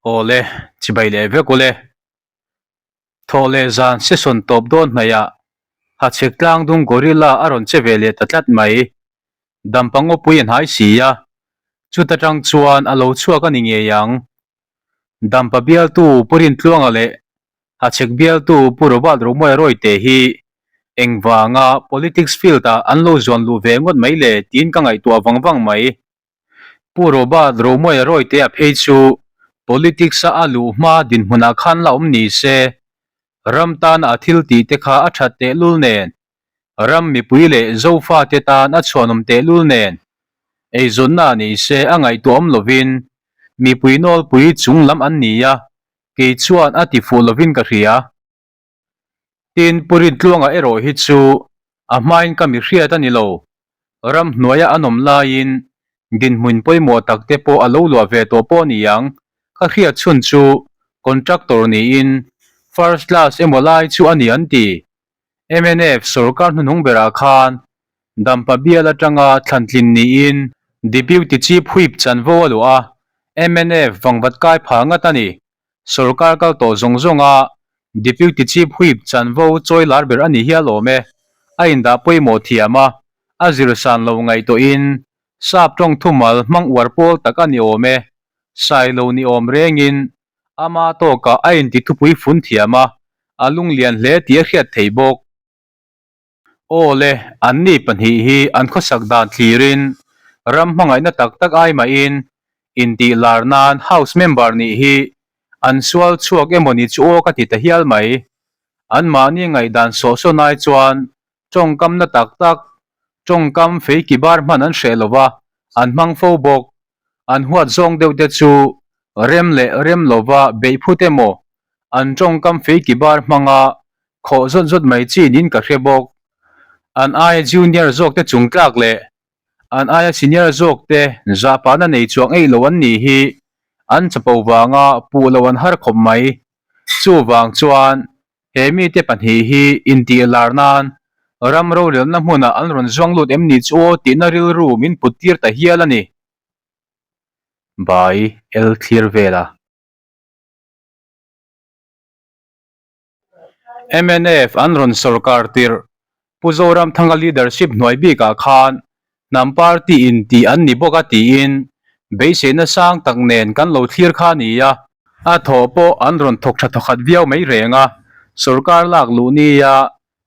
Awle, chibai leh vek ule. Thawh leh zan session tawp dawn hnaihah Hachhek tlangdung gorilla a rawn che ve leh ta tlat mai. Dampa ngawpui a hnai si a, chuta tang chuan a lo chhuak a ni ngei ang. Dampa bialtu Pu Rintluanga leh Hachhek bialtu Pu Robert Romawia Rawite hi engvanga politics field-ah an lo zuan luh ve ngawt mai le tiin ka ngaihtuah vang vang mai. Pu Robert Romawia Rawite-a phei chu politics-a a luh hma dinhmunah khan la awm ni se, ram tana a thil tih te kha a that tehlul nen, ram mipui leh Zofate tan a chhuanawm tehlul nen, eizawnna ni se a ngaihtuah awm lovin mipui nawlpui chung lam an ni a, kei chuan a ti fuh lovin ka hria. Tin, Pu Rintluanga erawh hi chu a hmain ka mi hriat a ni lo. Ramhnuaia an awm laiin dinhmun pawimawh tak te pawh a lo luah ve tawh pawh ni ang. Ka hriat chhun chu contractor niin first class emaw lai chu a ni an ti. Mnf sorkar hnuhnung berah khan Dampa bial atanga thlantlin niin Deputy Chief Whip chanvo a luah a, mnf vangvat kai pha ngat a ni. Sorkar kal tawh zawng zawnga Deputy Chief Whip chanvo chawi lar ber a ni hial awm e. A indah pawimawh thiam a, a zir san lo ngaihtuahin sap tawng thumal hmang uar pawl tak a ni awm e. Sailo ni awm rengin ama tawkah a inti thupui fun thiam a, a lunglian hle tih a hriat thei bawk. Aw le, anni pahnih hi an khawsak dan thlirin ram hmangaihna tak tak ai mahin intih lar nan House member nih hi an sual chhuak emaw ni chu aw ka ti ta hial mai. Anmahni ngaihdan sawh sawn ai chuan tawngkamna tak tak, tawngkam fei ki bar hman an hreh lo va, an hmang fo bawk. An huat zawng deuh te chu rem leh rem lova beih phut emaw an tawngkam fei ki bar hmanga Khawh zawt zawt mai chi niin ka hre bawk. An aia junior zawk te chung tlak leh an aia senior zawk te zahpahna nei chuang eih lo an nih hi an chapo vanga puh lo an har khawp mai. Chuvang chuan he mite pahnih hi intih lar nan ram rorelna hmunah an rawn zuang lut em ni chu aw tihna rilru min put tir ta hial a ni. Bai el thlir vela. Mnf an rawn sorkar tirh Pu Zoramthanga leadership hnuai bikah khan hnam party in tih an ni bawk a tiin beiseina sang tak nen kan lo thlir kha a ni a. A thawh pawh an rawn thawk tha thawkhat viau mai reng a, sorkar lak luh nia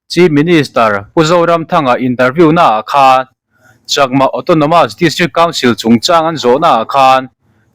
Chief Minister Pu Zoramthanga interview naah khan Chakma Autonomous District Council chungchang an zawhnaah khan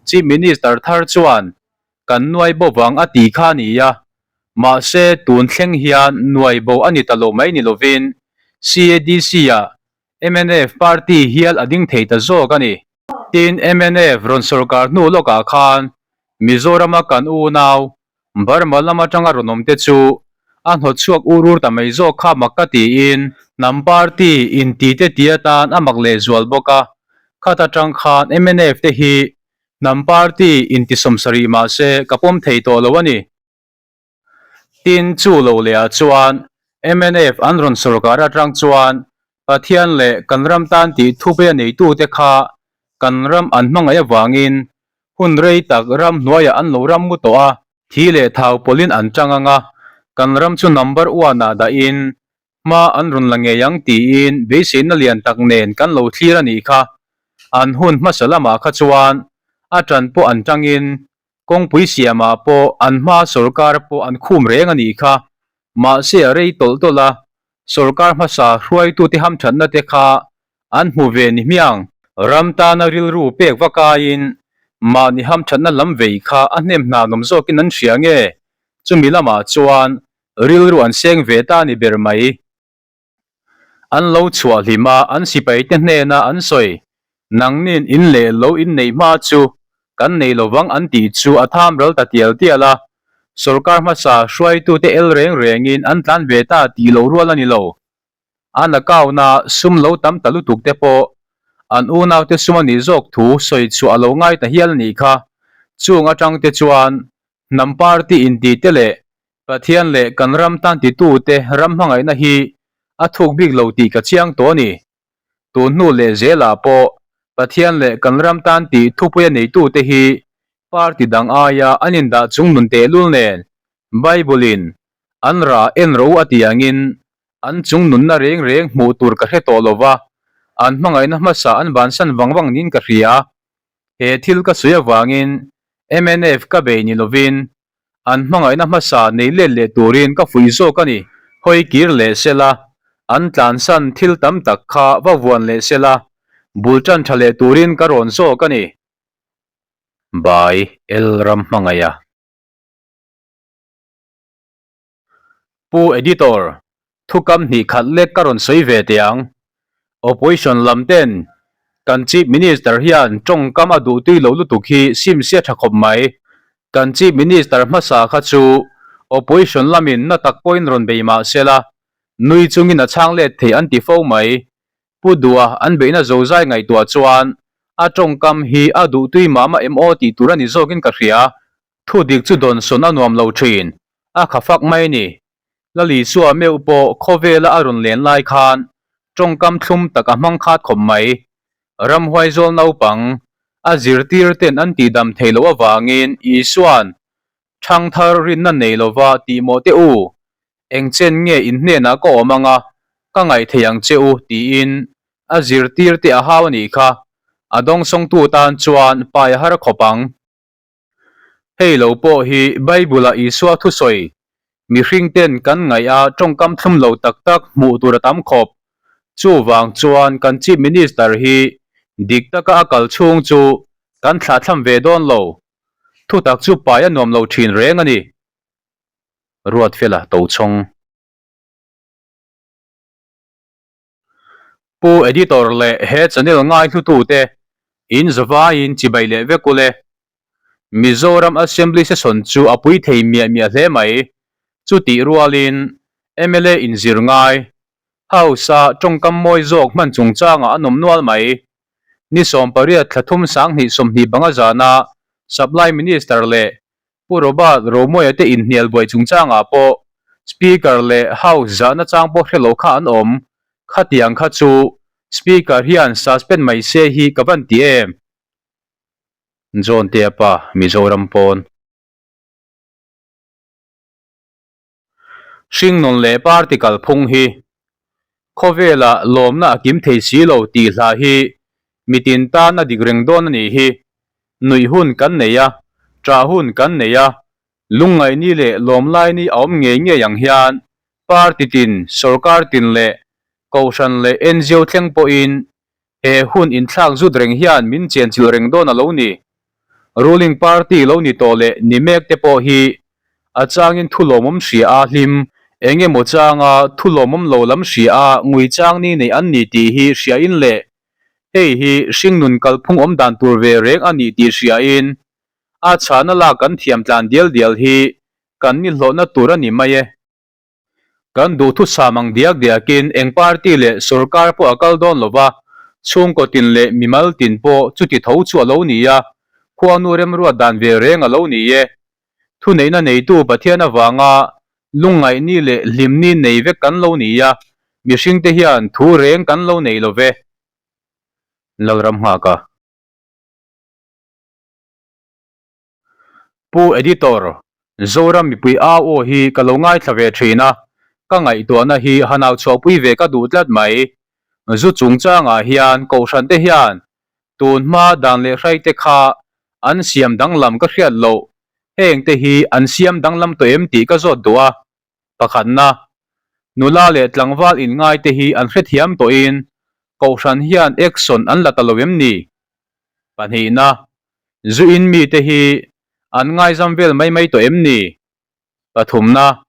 Chief Minister thar chuan Kan nuai bo vang a ti kha a ni a, mahse tun thleng hian nuai bo a ni ta lo mai ni lovin CADC-ah mnf party hial a ding thei ta zawk a ni. Tin, mnf rawn sorkar hnu lawkah khan Mizorama kan unau Burma lam atanga rawn awm te chu a hnawt chhuak ur ur ta mai zawk kha mak ka tiin hnam party inti te ti atan a mak lehzual bawk a, khat atang khan mnf te hi Hnam party inti sawmsarih mah se ka pawm thei tawh lo a ni. Tin, chu lo leh ah chuan mnf an rawn sorkar atang chuan Pathian leh kan ram tan tih thupe a neitute kha kan ram an hmangaih avangin hun rei tak ram hnuaiah an lo ram mu tawh a, thi leh thau pawlhin an tang ang a, kan ram chu number one ah dahin Hma an rawn la ngei ang tiin beiseina lian tak nen kan lo thlir a nih kha. An hun hmasa lamah kha chuan a ṭan pawh an ṭangin kawngpui siamah pawh an hma sorkar pawh an khum reng a nih kha. Mahse a rei tawlh tawlh a, sorkar hmasa hruaitute hamṭhatna te kha an hmu ve ni hmiang. Ram tana rilru pek va kaiin mahni hamṭhatna lam vei kha a hnem hna nawm zawkin an hria nge? Chumi lamah chuan Rilru an seng ve ta ni ber mai. An lo chhuah hlim a, an sipaite hnena an sawi, Nangnin in leh lo in neih hma chu kan nei lovang an tih chu a tham ral ta tial tial a. Sorkar hmasa hruaitute el reng rengin an tlan ve ta tih loh rual a ni lo. An account-a sum lo tam ta lutuk te pawh an unaute sum a nih zawk thu sawi chhuah a lo ngai ta hial a nih kha. Chung atangte chuan hnam party intite leh Pathian leh kan ram tan titute ram hmangaihna hi a thuk bik lo tih ka chiang tawh a ni. Tun hnu leh zelah pawh Pathian leh kan ram tan tih thupuia neitute hi Party dang aia an indah chungnun tehlul nen Bible-in an rah en ro a ti angin an chungnunna reng reng hmuh tur ka hre tawh lo va, an hmangaihna hmasa an bansan vang vang niin ka hria. He thil ka sawi avangin mnf ka bei ni lovin an hmangaihna hmasa nei let leh turin ka fuih zawk a ni. Hawi kir leh sela, an tlansan thil tam tak kha va vuan leh sela, bul tan tha leh turin ka rawn zawk a ni. By L Ramhmangaiha. Pu Editor, thukam hnih khat lek ka rawn sawi ve teh ang. Opposition lam ten kan Chief Minister hian tawngkam a duhtui lo lutuk hi sim sia tha khawp mai. Kan Chief Minister hmasa kha chu Opposition lamin na tak pawhin rawn bei mah sela, nui chungin a chhang let thei an ti fo mai. Pu Dua an beihna zozai ngaihtuah chuan a tawngkam hi a duhtui mah mah em aw tih tur a ni zawkin ka hria. Thu dik chu dawnsawn a nuam lo thin, a kha fak mai ni. Lalisua meuh pawh khawvela a rawn len lai khan tawngkam thlum tak a hmang khat khawp mai. Ramhuai zawl naupang, a zirtir ten an tihdam thei loh avangin Isua'n Thangthar rinna nei lova tih mawh teh u, eng chen nge in hnenah ka awm anga ka ngaih thei ang che u tiin a zirtir te a hau a nih kha, a dawngsawngtu tan chuan pai a har khawp ang. Hei lo pawh hi Bible-a Isua thusawi, mihringten kan ngaih a tawngkam thlum lo tak tak hmuh tur a tam khawp. Chuvang chuan kan Chief Minister hi dik taka a kal chhung chu kan thlahthlam ve dawn lo. Thutak chu pai a nuam lo thin reng a ni. Ruatfela Tochhawng. Pu Editor leh he channel ngaihlutute in zavaiin chibai leh vek ule. Mizoram Assembly Session chu a pui thei miah miah hle mai. Chutih rualin mla inzir ngai, House-a tawngkam mawi zawk hman chungchangah an awm nual mai. Ni 18 thla thum 2025 zana Supply Minister leh Pu Robert Romawia te inhnial buai chungchangah pawh Speaker leh House zahna chang pawh hre lo kha an awm. Khatiang kha chu Speaker hian suspend mai se hi ka van ti em? John Tea pa, Mizoram pawn. Hringnawn leh party kalphung hi khawvelah lawmna a kim thei si lo tih hla hi mitin tan a dik reng dawn a nih hi. Nuih hun kan nei a, ṭah hun kan nei a, lungngaihni leh lawmlaini a awm ngei ngei ang hian party tin, sorkar tin leh kohhran leh ngo thleng pawhin He hun inthlak zut reng hian min chenchilh reng dawn a lo ni. Ruling party lo ni tawh leh ni mek te pawh hi a changin thu lawmawm hria a hlim, eng emaw changa thu lawmawm lo lam hria a ngui chang ni nei an ni tih hi hriain leh hei hi hringnun kalphung awm dan tur ve reng a ni tih hriain a chhana lak kan thiam tlan dial dial hi kan ni hlawhna tur a ni mai e. Kan duhthusam ang diak diakin eng party leh sorkar pawh a kal dawn lo va, chhungkaw tin leh mimal tin pawh chuti tho chu a lo ni a, khuanu remruat dan ve reng a lo ni e. Thuneihna neitu Pathian avanga lungngaihni leh hlimni nei vek kan lo ni a, mihringte hian thu reng kan lo nei lo ve. Lalram nghaka. Pu Editor, Zoram mipui au aw hi ka lo ngaithla ve thin a, ka ngaihtuahna hi hanau chhuahpui ve ka duh tlat mai. Zu chungchangah hian kohhran te hian tun hma dan leh hrai te kha an siam danglam ka hriat loh, heng te hi an siam danglam tawh em tih ka zawt duh a. Pakhatna, nula leh tlangval inngai te hi an hrethiam tawhin kohhran hian action an la ta lo em ni? Pahnihna, zu in mite hi an ngaizam vel mai mai tawh em ni? Pathumna,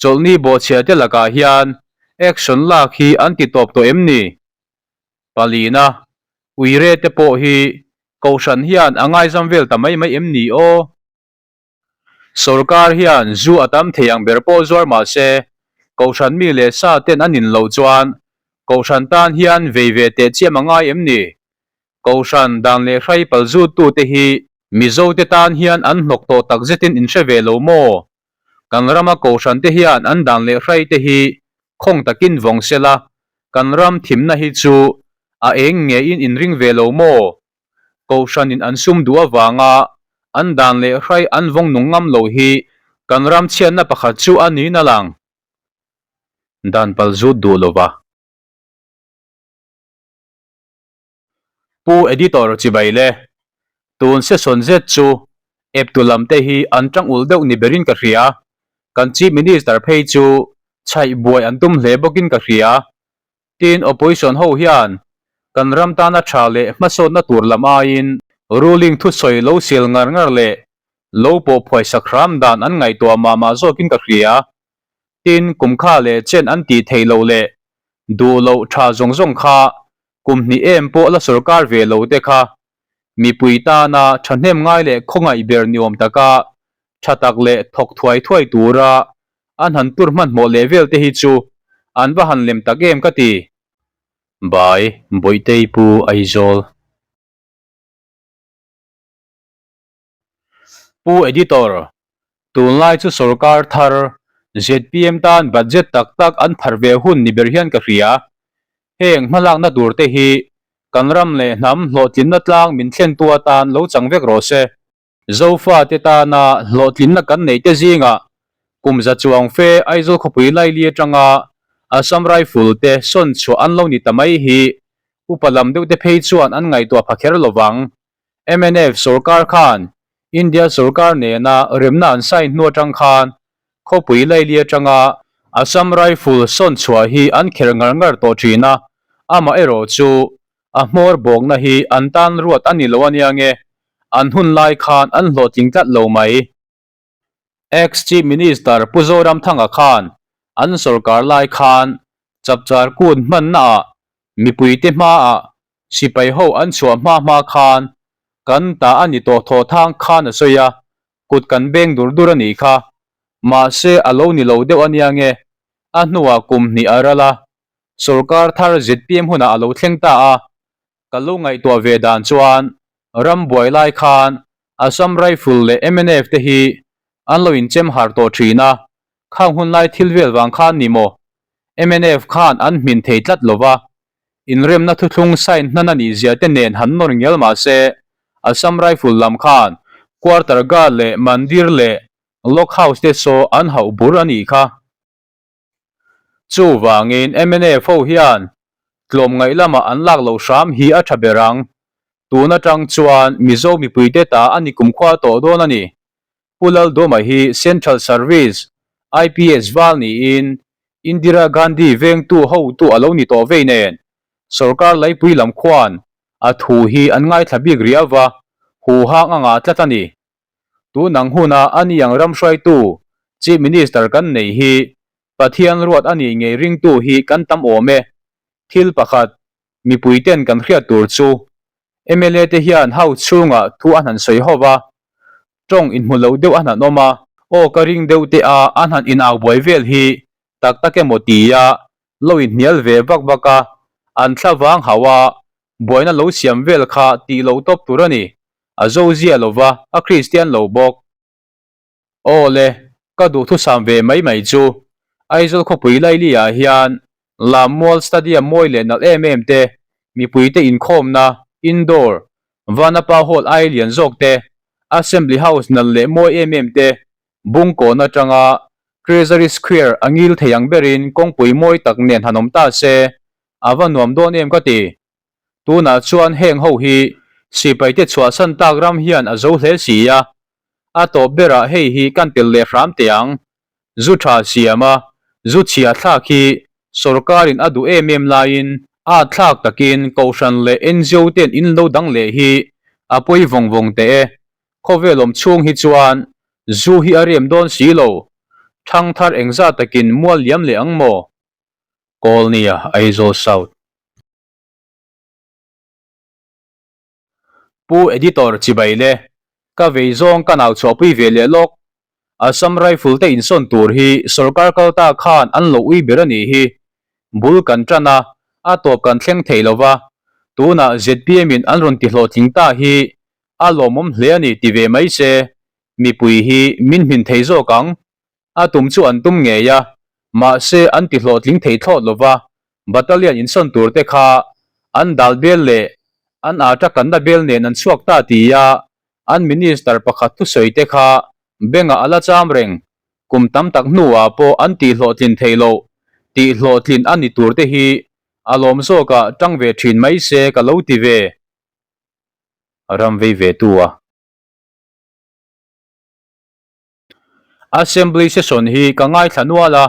chawlhni bawhchhia te lakah hian action lak hi an ti tawp tawh em ni? Palina, uire te pawh hi kohhran hian a ngaizam vel ta mai mai em ni aw? Sorkar hian zu a tam thei ang ber pawh zuar mah se, Kohhran mi leh sa ten an in loh chuan Kohhran tan hian vei ve teh chiam a ngai em ni? Kohhran dan leh hrai pal zut tu te hi Mizo te tan hian an hnawk tawh tak zetin in hre ve lo maw? Kan rama Kohhran te hian an dan leh hrai te hi khawng takin vawng sela, kan ram thimna hi chu a eng ngeiin in ring ve lo maw? Kohhranin an sum duh avanga. an dan leh hrai an vawng nung ngam lo hi kan ram chhiatna pakhat chu a niin a lang. Dan pal zut duh lova. Pu Editor chibai le, tun session zet chu eptu lam te hi an tang ulh deuh ni berin ka hria, kan Chief Minister phei chu chhaih buai an tum hle bawkin ka hria. Tin opposition ho hian kan ram tana tha leh hmasawnna tur lam aiin ruling thusawi lo sel ngar ngar leh lo pawh phuaisak hram dan an ngaihtuah mah mah zawkin ka hria. Tin, kum kha leh chen an tih theih loh leh duh loh tha zawng zawng kha kum hnih em pawh la sawrkar ve lo te kha mipui tana thahnem ngai leh khawngaih ber ni awm taka tha tak leh thawk thuai thuai tura an han tur hmanhmawh leh vel te hi chu an va han lem tak em ka ti. Bai, Bawihtei Pu Aizawl. Pu Editor, tunlai chu sorkar thar zpm tan budget tak tak an pharh ve hun ni ber hian ka hria. Heng hmalakna tur te hi kan ram leh hnam hlawhtlinna tlang min thlentu atan lo chang vek rawh se. Zofate tana hlawhtlinna kan neih te zingah kum za chuang fe Aizawl khawpui laili atanga Assam Rifle te sawn chhuah an lo ni ta mai hi upa lam deuh te phei chuan an ngaihtuah pha kher lovang. Mnf sorkar khan India sorkar nena remna an sign hnu atang khan khawpui laili atanga Assam Rifle sawn chhuah hi an kher ngar ngar tawh thin a, amaherawh chu a hmawr bawkna hi an tan ruat a ni lo ania nge an hun lai khan an hlawhtling tlat lo mai. Ex-Chief Minister Pu Zoramthanga khan an sorkar lai khan chapchar kut hmannaah mipuite hmaah Sipai ho an chhuah hma hma khan kan ta a ni tawh thaw thang khan a sawi a, kut kan beng dur dur a nih kha. Mahse a lo ni lo deuh a nia nge, a hnuah kum hnih a ral a, sorkar thar zpm hunah a lo thleng ta a, ka lo ngaihtuah ve dan chuan ram buai lai khan Assam Rifle leh mnf te hi an lo inchem har tawh thin a, khang hun lai thil vel vang khan ni maw? Mnf khan an hmin thei tlat lo va, Inremna thuthlung sign hnan a nih zia te nen han nawr ngial mah se, Assam Rifle lam khan Quarter Guard leh Mandir leh Lock House te saw an hauh bur a nih kha. Chuvangin mnf ho hian tlawmngaih lamah an lak loh hram hi a tha ber ang. Tun atang chuan Mizo mipuite ta a ni kumkhua tawh dawn a ni. Pu Laldawma hi Central Service, IPS, val niin Indira Gandhi vengtu hotu a lo ni tawh vei nen, sorkar laipui lam khuan a thu hi an ngaithla bik riau va, huhang a ngah tlat a ni. Tunang huna a ni ang ram hruaitu Chief Minister kan nei hi Pathian ruat a nih ngei ringtu hi kan tam awm e. Thil pakhat, mipuiten kan hriat tur chu mla te hian house chhungah thu an han sawi ho va, tawng inhmu lo deuh an han awm a, aw ka ring deuh te a an han inau buai vel hi tak tak emaw tia lo inhnial ve vak vak a, an thla vang hauh a, buaina lo siam vel kha tih lo tawp tur a ni, a zo zia lo va, a Kristian lo bawk. Aw le, ka duhthusam ve mai mai chu. Aizawl khawpui Laili ah hian Lammual Stadium mawi leh nalh em em te, mipuite inkhawmna, indoor, Vanapa Hall ai lian zawk te, Assembly House nalh leh mawi em em te, Bungkawn atanga Treasury Square a ngil thei ang berin kawngpui mawi tak nen han awm ta se, a va nuam dawn em ka ti. Tunah chuan heng ho hi sipaite chhuahsan tak ram hian a zo hle si a, A tawp berah hei hi kan tel leh hram teh ang. Zu tha siam a, zu chhia thlak hi sorkarin a duh em em laiin a thlak takin Kohhran leh ngo ten in lo dang leh hi a pawi vawng vawng teh e. Khawvel awm chhung hi chuan zu hi a rem dawn si lo. Thangthar engzat takin mual liam leh ang maw? Kawlnia, Aizawl South. Pu Editor chibai le, ka vei zawng ka nau chhuahpui ve leh lawk. Assam Rifle te insawn tur hi sorkar kal ta khan an lo ui ber a nih hi. Bul kan tan a, a tawp kan thleng thei lo va, tunah zpm in an rawn ti hlawhtling ta hi a lawmawm hle a ni ti ve mai se, mipui hi min hmin thei zawk ang. A tum chu an tum ngei a, mahse an ti hlawhtling thei thlawt lo va, battalion insawn tur te kha an dal bel leh an ata kanna bel nen an chhuak ta ti a, An minister pakhat thusawi te kha bengah a la cham reng. Kum tam tak hnuah pawh an tihhlawhtlin theih loh. Tihhlawhtlin a ni tur te hi a lawm zawkah tang ve thin mai se ka lo ti ve. Ram vei ve tu a. Assembly session hi ka ngaithla nual a,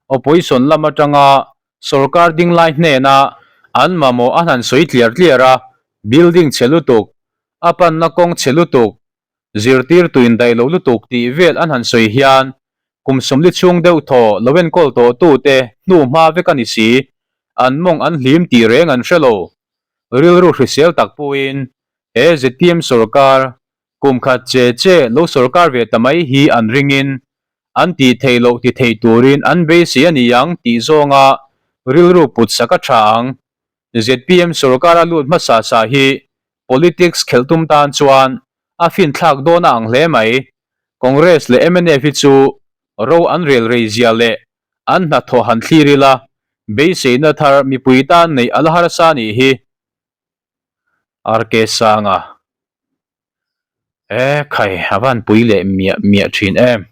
opposition lam atanga sorkar dinglai hnena an mamawh an han sawi tliar tliar a, building chhe lutuk, a panna kawng chhe lutuk, zirtirtu indaih lo lutuk tih vel an han sawi hian kum sawmli chhung deuh thaw lo enkawl tawh tute hnu hma vek a ni si, an mawng an hlim tih reng an hre lo. Rilru hrisel tak puiin he zpm sorkar Kum khat che che lo sorkar ve ta mai hi an ringin an tih theih loh ti thei turin an beisei a ni ang tih zawnga rilru put sak a tha ang. Zpm sorkara lut hmasa sa hi politics khelh tum tan chuan a finthlak dawn a ang hle mai. Congress leh mnf hi chu ro an rel rei zia leh an hnathawh han thlir ila beiseina thar mipui tan neih a la harsa nih hi. RK Sanga, E khai, a van pui leh miah miah thin em.